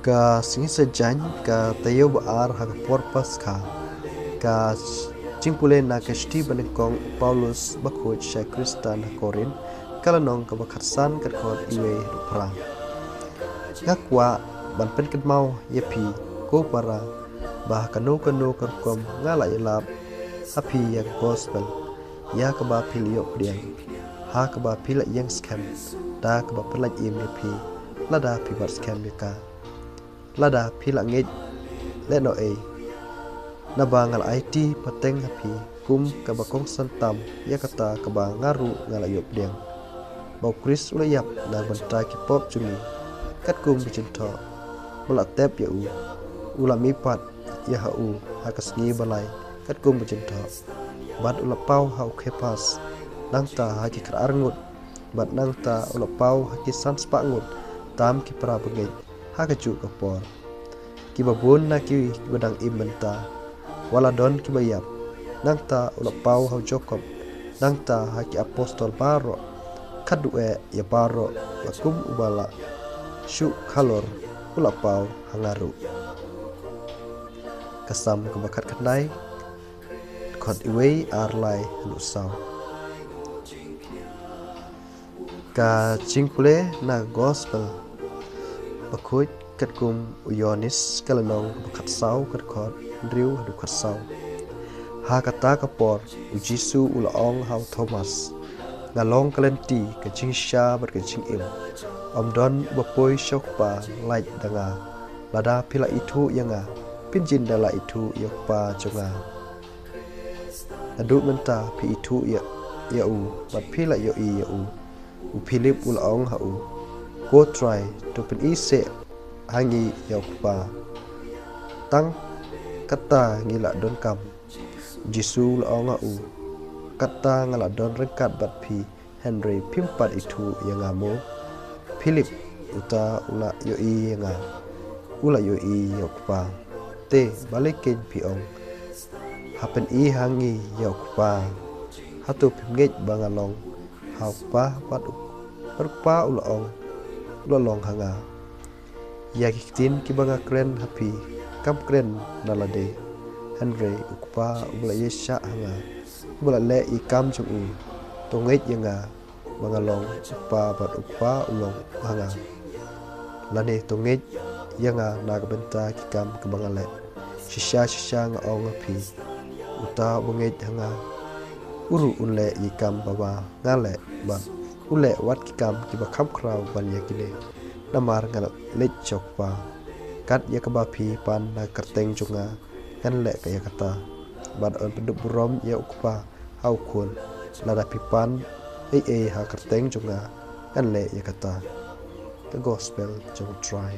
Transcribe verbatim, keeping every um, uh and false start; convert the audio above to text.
Ka sngi Saitjaiñ, ka taïew ba ar ha ka por Paskha. Ka jingpule na ka shithi ba nyngkong u Paulus bakhuid sha ki Khristan ha Korinth, ka lynnong kaba khatsan, ka dkhot iwei haduh phra. Nga kwah ban pynkynmaw ïa phi, ko para, ba ha kano kano ka rukom nga la ïalap ha phi ïa ka gospel, ïa kaba phi la ïoh pdiang, ha kaba phi la ïeng skhem, da kaba pynlait im ïa phi, lada phi bat skhem ïa ka. Lada phi la ngeit lehnohei, naba nga la aiti pateng ha phi kum kaba kongsan tam ïa kata kaba nga ruh nga la ïoh pdiang, ba u Khrist u la ïap na ka bynta ki pop jong ngi katkum ka jingthoh, ba la tep ïa u, u la mihpat ïa ha u ha ka sngi ba lai katkum ka jingthoh, bad u la paw ha u Kephas, nangta ha ki khatar ngut, bad nangta u la paw ha ki san spah ngut tam ki para bangeit ha kajuh ka por. Kiba bun na ki kiba dang im mynta, wat la don kiba ïap. Nangta u la paw ha u Jakob, nangta ha ki apostol baroh, khatduh eh ïa baroh, ba kum uba la shu khalor u la paw ha nga ruh. Ka Salm kaba khatkhyndai, dkhot iwei, ar lai haduh saw. Ka jingpule na ka gospel bakhuid katkum u Ïoannis, ka lynnong kaba khatsaw, ka dkhot hynriew haduh khatsaw. Ha kata ka por u Jisu u la ong ha u Thomas, nga long ka lynti, ka jingshisha bad ka jingim. Ym don uba poi sha u Kpa lait da nga. Lada phi la ithuh ïa nga, phin jin da la ithuh ïa u Kpa jong nga. Naduh mynta phi ithuh ïa, ïa u, bad phi la ïohi ïa u. U Philip u la ong ha u, ko Trai, to pyni seh ha ngi ïa u Kpa. Tang katta ngi la donkam. U Jisu u la ong ha u, katta nga la don ryngkat bad phi, hynrei phim pat ithuh ïa nga mo? Philip, uta u la ïohi ïa nga, u la ïohi ïa u Kpa. Te balei keiñ phi ong, ha pyni ha ngi ïa u Kpa? Hato phim ngeit ba nga long ha u Kpa, bad u, bad u Kpa u la ong, u la long ha nga? Ïa ki ktien kiba nga kren ha phi, kam kren na lade, hynrei u Kpa uba la ïaishah ha nga, uba la leh ïa i kam jong u, to ngeit ïa nga, ba nga long u Kpa bad u Kpa u long ha nga. Lane to ngeit ïa nga na ka bynta ki kam kiba nga leh. Shisha shisha nga ong ha phi, uta uba ngeit ha nga, u ruh un leh ïa ki kam ba nga leh, bad u leh wat ki kam kiba kham khraw ban ïa kine. Namar nga la leit sha u Kpa. Kat ïa kaba phi pan na ka kyrteng jong nga, ngan leh ka ïa kata. Bad yn pyndup burom ïa u Kpa ha u Khun. Lada phi pan ei ei ha ka kyrteng jong nga, ngan leh ïa kata. Ka gospel jong u Trai.